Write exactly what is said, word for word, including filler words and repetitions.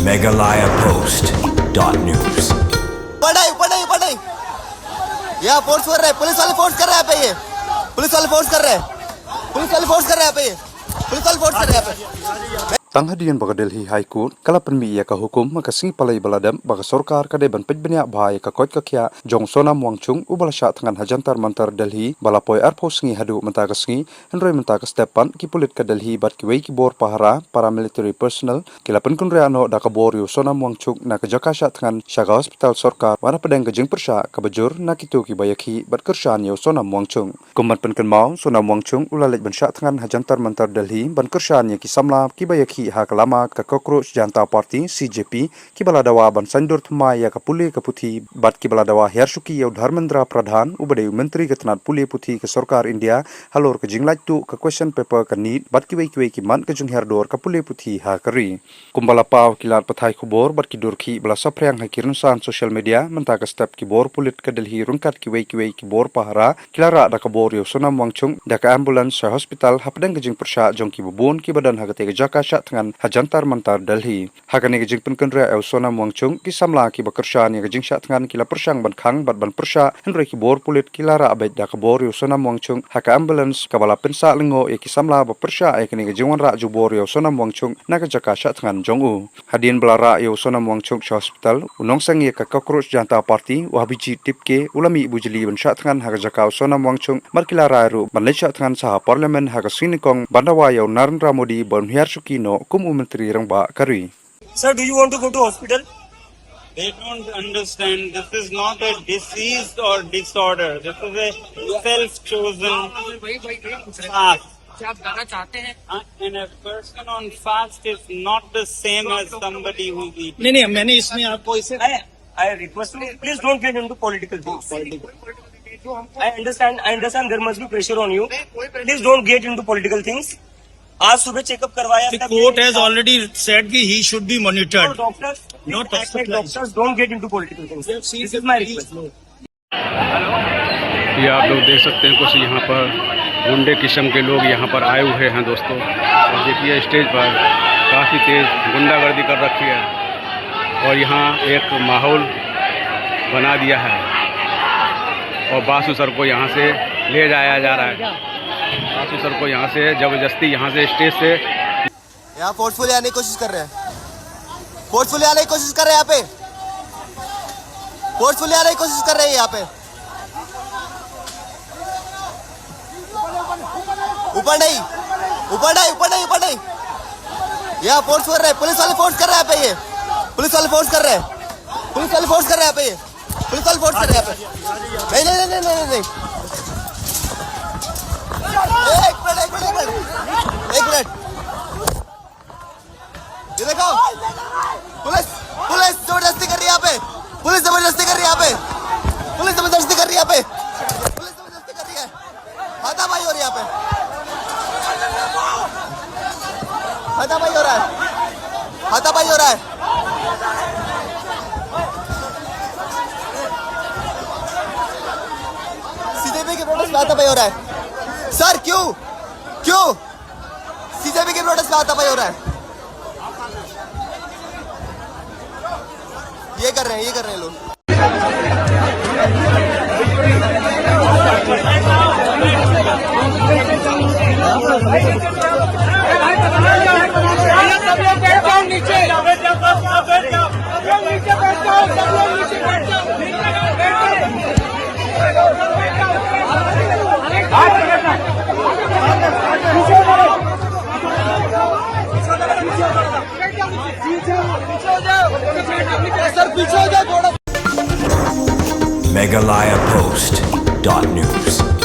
Meghalaya Post dot news. ऊपर नहीं, ऊपर नहीं, ऊपर नहीं। यहाँ फोर्स कर रहे हैं, पुलिस वाले फोर्स कर रहे हैं यहाँ पे। ये पुलिस वाले फोर्स कर रहे हैं, पुलिस वाले फोर्स कर रहे हैं यहाँ पे। ये पुलिस वाले फोर्स कर रहे हैं यहाँ पे। Tang hadien ba ka Delhi High Court ka la pynmih ïa ka hukum ha ka sngi Palei ba la dep ba ka sorkar ka dei ban peit bniah bha ïa ka koit ka khiah jong Sonam Wangchuk uba la shah thngan ha Jantar Mantar Delhi ba la poi arphew sngi haduh mynta ka sngi, hynrei mynta ka step pat ki pulit ka Delhi bad kiwei ki bor pahara, paramilitary personnel, ki la pynkynriah noh da ka bor ïa u Sonam Wangchuk na ka jaka shah thngan sha ka hospital sorkar wat hapdeng ka jingpyrshah kaba jur na kito kiba ïakhih bad kyrshan ïa u Sonam Wangchuk. Kum ban pynkynmaw, Sonam Wangchuk u la leit ban shah thngan ha Jantar Mantar Delhi ban kyrshan ïa ki samla kiba ïakhih ha ka lama ka Cockroach Janta Party, C J P, kiba la dawa ban saiñdur thymmai ïa ka pule ka puthi bad kiba la dawa hiar shuki ïa u Dharmendra Pradhan uba dei u Myntri ka tnat pule puthi ka sorkar India halor ka jinglait tuh ka question paper ka NEET bad kiwei kiwei ki mat ka jinghiar dor ka pule puthi ha ka ri. Kumba la paw ki lad pathai khubor bad ki dur khih ba la saphriang ha ki rynsan social media, mynta ka step ki bor pulit ka Delhi ryngkat kiwei kiwei ki bor pahara ki la rah da ka bor ïa u Sonam Wangchuk da ka ambulance sha hospital hapdeng ka jingpyrshah jong kiba bun kiba don ha katei ka jaka shah thngan ha Jantar Mantar Delhi. Ha kane ka jingpynkynriah ïa u Sonam Wangchuk, ki samla kiba kyrshan ïa ka jingshah thngan ki la pyrshang ban khang bad ban pyrshah, hynrei ki bor pulit ki la rah beit da ka bor ïa u Sonam Wangchuk ha ka ambulance kaba la pynsah lyngngoh ïa ki samla ba pyrshah ïa kane ka jingwanrah jubor ïa u Sonam Wangchuk na ka jaka shah thngan jong u. Hadien ba la rah ïa u Sonam Wangchuk sha hospital, u nongseng ïa ka Cockroach Janta Party, u Abhijit Tipke, u la mih bujli ban shah thngan ha ka jaka u Sonam Wangchuk bad ki la rai ruh ban leit shah thngan sha ha Parliament ha ka sngi nyngkong ban dawa ïa u Narendra Modi ban hiar shuki noh kum u Myntri Rangbah ka ri. Sir, do you want to go to hospital? They don't understand. This is not a disease or disorder. This is a self-chosen path. क्या आप जाना चाहते हैं? Uh, and a person on fast is not the same as somebody who's eating. नहीं, नहीं, मैंने इसमें आपको इसे I, I request you, please don't get into political things. I understand, I understand there must be pressure on you. Please don't get into political things. आज सुबह चेकअप करवाया, The court has already said कि he should be monitored. Doctors, not hospitalized. Doctors, don't get into political things. This is my request. ये आप लोग देख सकते हैं, कुछ यहाँ पर गुंडे किस्म के लोग यहाँ पर आए हुए हैं दोस्तों। और देखिए, स्टेज पर काफ़ी तेज गुंडागर्दी कर रखी है और यहाँ एक माहौल बना दिया है। और बासु सर को यहाँ से ले जाया जा रहा है। बासु सर को यहाँ से ज़बरदस्ती, यहाँ से, स्टेज से यहाँ फोर्सफुली आने की कोशिश कर रहे हैं, फोर्सफुली आने की कोशिश कर रहे हैं यहाँ पे, फोर्सफुली आने की कोशिश कर रहे हैं यहाँ पे। ऊपर नहीं, ऊपर नहीं, ऊपर नहीं, ऊपर नहीं। यहाँ फोर्स कर रहे हैं, पुलिस वाले फोर्स कर रहे हैं यहाँ पे, ये पुलिस वाले फोर्स कर रहे हैं, पुलिस वाले फोर्स कर रहे हैं यहाँ पे, ये पुलिस वाले फोर्स कर रहे हैं यहाँ पे। नहीं, नहीं, नहीं, नहीं, नहीं, नहीं। एक मिनट, एक मिनट, एक मिनट, एक मिनट। ये देखो, पुलिस, पुलिस जबरदस्ती कर रही है यहाँ पे, पुलिस जबरदस्ती कर रही है यहाँ पे, पुलिस जबरदस्ती कर रही है यहाँ पे, पुलिस जबरदस्ती कर रही है। हाथापाई हो रही है यहाँ पे, हाथापाई हो रहा है, हाथापाई हो रहा है। सीजेपी के प्रोटेस्ट में हाथापाई हो रहा है। सर, क्यों, क्यों सीजेपी के प्रोटेस्ट में हाथापाई हो रहा है? ये कर रहे हैं, ये कर रहे हैं लोग। Meghalaya Post dot news.